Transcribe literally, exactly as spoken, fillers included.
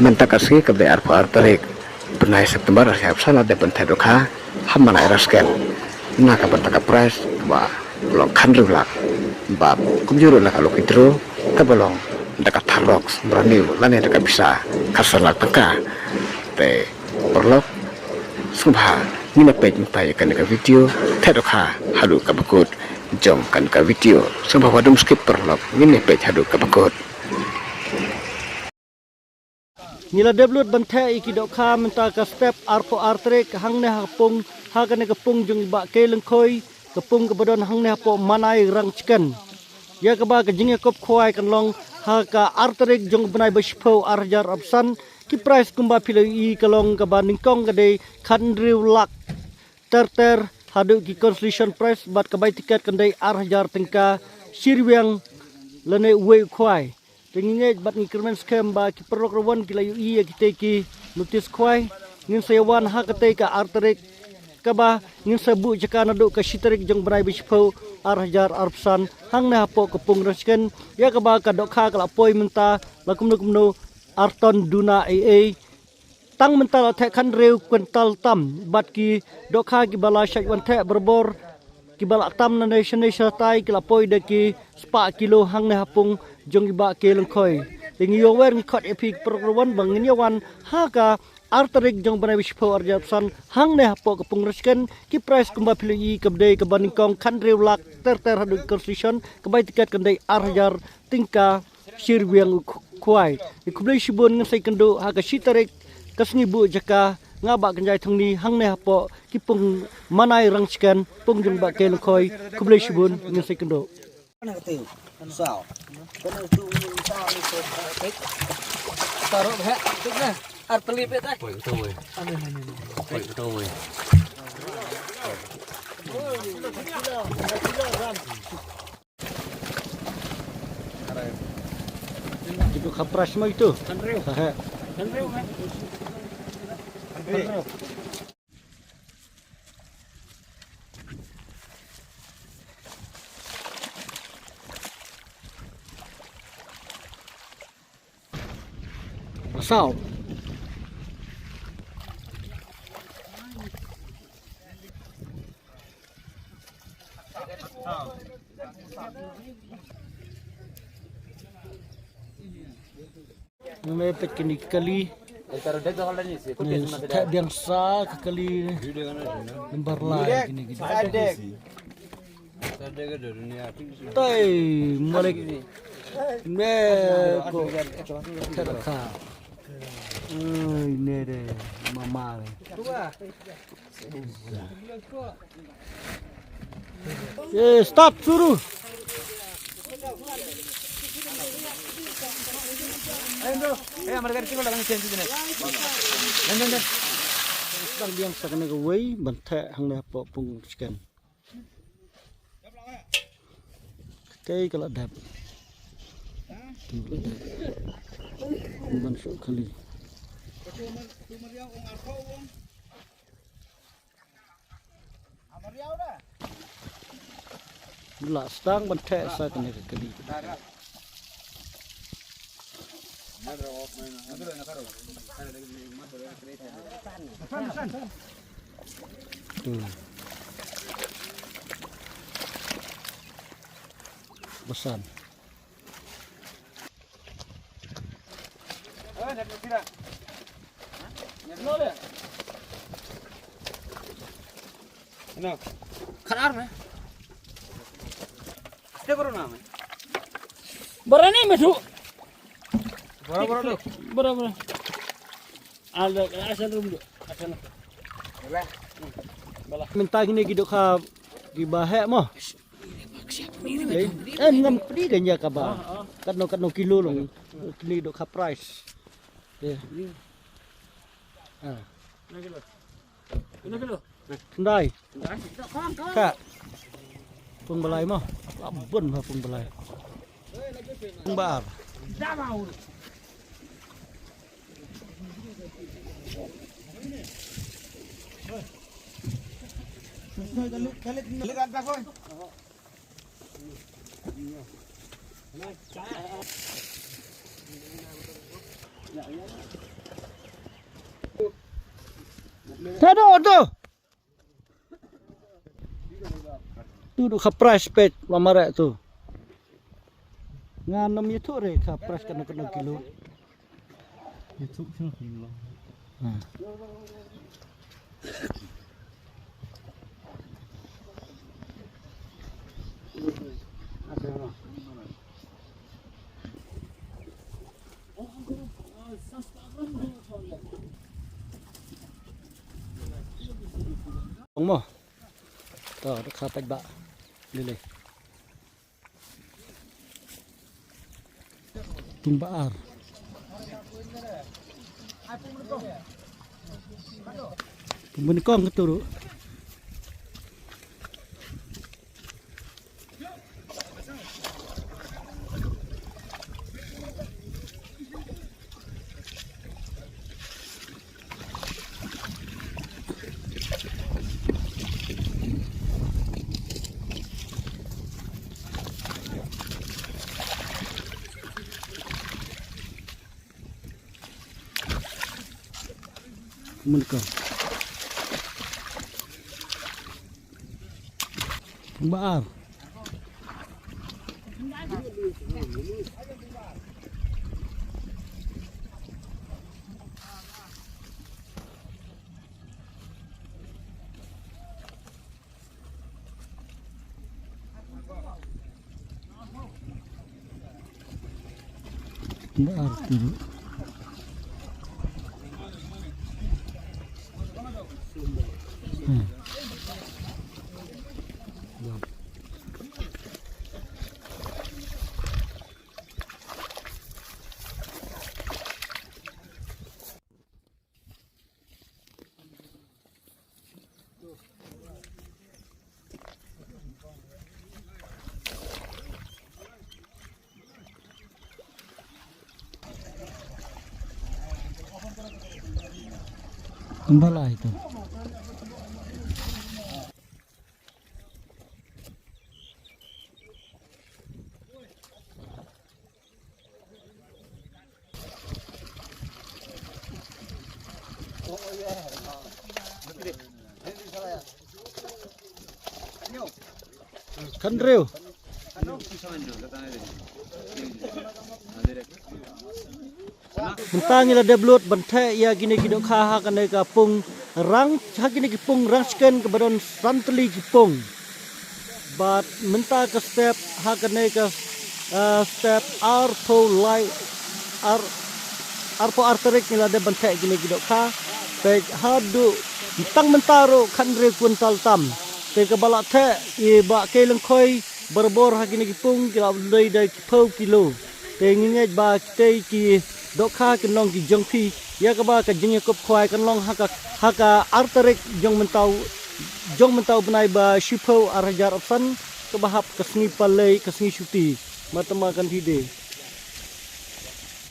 Mynta ka sngi kaba dei arphew ar tarik bnai September ar hajar arphew san la dep ban theh dohkha ha Manai Rangshken na ka bynta ka prize kaba long khathynriew lak bad kumjuh ruh na ka lucky draw kaba long da ka Tharlok Brand New lane da ka pisa khatsan lak tyngka. Te paralok sngewbha ngin ïa peit mynta ïa kane ka video, theh dohkha haduh kaba kut jong kane ka video. Sngewbha wat ym skip paralok, ngin ïa peit haduh kaba kut. Ngi la dep lut ban theh ïa ki dohkha mynta ka step arphew ar tarik hangne ha pung, ha kane ka pung jong i Bah K. Lyngkhoi, ka pung kaba don hangne hapoh Manai Rangshken. Ïa kaba ka jingïakob khwai kan long ha ka ar tarik jong u bnai ba shiphew ar hajar arphew san. Ki prize kumba phi la ïohi ka long kaba nyngkong ka dei khathynriew lak ter ter haduh ki consolation prize bad ka bai tiket kan dei ar hajar tyngka shi rwiang lane uwei u khwai. Te ngi ngeit bad ngi kyrmen skhem ba ki paralok ruh ki la ïohi ïa kitei ki notice khwai. Ngin sa ïa wan ha katei ka ar tarik kaba ngin sa buh jaka naduh ka shi tarik jong bnai ba shiphew ar hajar arphew san hangne hapoh ka pung Rangshken. Ïa kaba ka dohkha ka la poi mynta la kumno kumno ar ton duna ei ei. Tang mynta la theh khathynriew kwintal tam bad ki dohkha kiba la shait wan theh barabor kiba la tam nangne shane shatai ki la poi da ki spah kilo hangne ha pung jong i Bah K. Lyngkhoi. Te ngi ïoh wer ngi khot ïa phi ki paralok ruh wan ba ngin ïa wan ha ka ar tarik jong bnai ba shiphew ar hajar arphew san hangne hapoh ka pung Rangshken. Ki prize kumba phi la ïohi kaba dei kaba nyngkong khathynriew lak ter ter haduh consolation, ka bai tiket kan dei ar hajar tyngka shi rwiang u khwai. Te khublei shibun, ngin sa ïakynduh ha ka shi tarik ka sngi buh jaka. Nga Bah Kynjai Thongni hangne hapoh ki pung Manai Rangshken, pung jong Bah K. Lyngkhoi. Khublei shibun, ngin sa ïakynduh. Itu kapras mo itu. Khanriew. Sahe. Khanriew, eh. Khanriew. Asaw. Ngi peit kine ki kali. Ngi theh biang sa ka kali number lai kine ki. Tai malik me ko theh kha. Ai ne de mama. Eh, stop, suru. Ayo, bro. Eh, mereka di sini udah kami change sini. Dan, dan, dan. Stang biang sa kane kawei, ban theh hangne hapoh pung Rangshken. Kei ka la dep. Kei ka la dep. Ban shu kali. La stang ban theh sa kane ka kali. Hmm. Basan. Khatar me. Aste karo na me. Barani me thu. Bara, bara tu. Bara, bara. Ada asal rum tu. Asal. Bala. Mynta kine ki dohkha kiba heh mo. Eh, ngam pdi ka nya kaba. Katno, katno kilo long. Kine dohkha prize. Ya. Ah. Khyndai. Ka. Pung balai mo. Labun ha pung balai. Pung bar. Tado tu. Tu tu ka price pet mamare tu. Nga nam ye tu re ka price kano kano kilo. Ye tu kano kilo. Ha. Ong mo. To, dok khatak ba. Lele. Tung ba ar. Tung ba ni kong ke turu. Mun ka. Ba ar. Ba ar tu. Hmm. Kumba lai tu. Khandrew. Mynta ngi la dep lut ban theh ïa kine ki dohkha ha kane ka pung rang, ha kine ki pung rang sken kaba don san tylli ki pung. Bad mynta ka step ha kane ka, ah, step arphew lai, ar, arphew ar tarik ngi la dep ban theh kine ki dohkha. Te haduh tang mynta ruh khathynriew kwintal tam. Te kaba la theh i Bah K. Lyngkhoi barabor ha kine ki pung ki la dei da ki phew kilo. Te ngi ngeit ba kitei ki dohkha kin long ki jong phi. Ïa kaba ka jingïakup khwai kan long ha ka, ha ka ar tarik jong mynta u, jong mynta u bnai ba shiphew ar hajar arphew san, kaba hap ka sngi Palei, ka sngi Shuti. Matama kan thi de.